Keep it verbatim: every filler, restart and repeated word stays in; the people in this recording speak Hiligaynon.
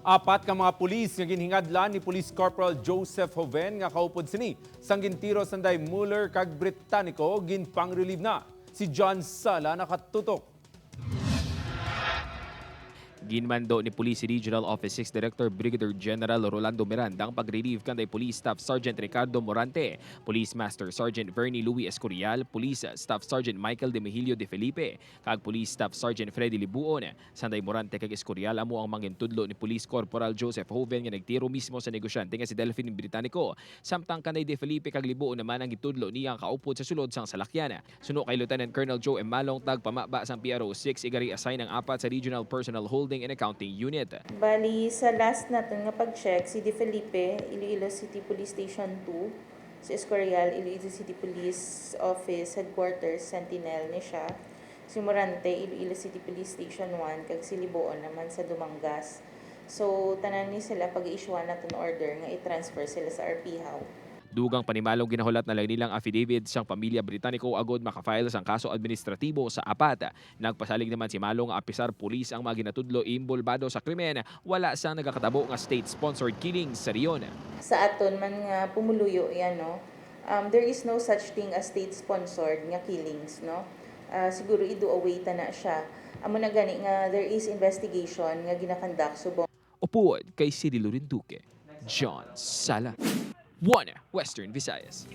Apat ka mga pulis nga ginhingadlan ni Police Corporal Joseph Joven nga kaupod sini sang gintiro sanday Muller kag Britannico ginpang-relieve na. Si John Sala nakatutok. Ginmando ni Police Regional Office six Director Brigadier General Rolando Miranda ang pag-relieve kanday Police Staff Sergeant Ricardo Morante, Police Master Sergeant Vernie Louis Escorial, Police Staff Sergeant Michael De Mihilio De Felipe, kag Police Staff Sergeant Freddy Libuon. Sanday Morante kag Escorial amo ang mangintudlo ni Police Corporal Joseph Joven nga nagtiro mismo sa negosyante nga si Delphine Britannico, samtang kanay De Felipe kag Libuon naman ang gitudlo niya ang kaupod sa sulod sang salakyan. Suno kay Lieutenant Colonel Joe M. Malong, tagpamaba sang P R O six, igari assign ang apat sa Regional Personnel Holding and Accounting Unit. Bali, sa last naton nga pag-check, si De Felipe, Iloilo City Police Station two, si Escorial, Iloilo City Police Office Headquarters, Sentinel ni siya, si Morante, Iloilo City Police Station one, kag si Libuon naman sa Dumangas. So, tanan ni sila pag-i-issuean naton order nga i-transfer sila sa R P Hao. Dugang panimalong ginahulat na lang nilang affidavit sang pamilya Britannico agod makafile sang kaso administratibo sa apat. Nagpasalig naman si Malong nga apisar pulis ang mga ginatudlo inbolbado sa krimen, wala sang nagakatabo nga state-sponsored killing sa rehiyon. Sa aton man nga pumuluyo yan, no? Um, there is no such thing as state-sponsored nga killings, no? Ah, siguro i-do away ta na siya. Amo na gani nga there is investigation nga ginakandak subong Upod kay City Loren Duque, John Sala, One Western Visayas.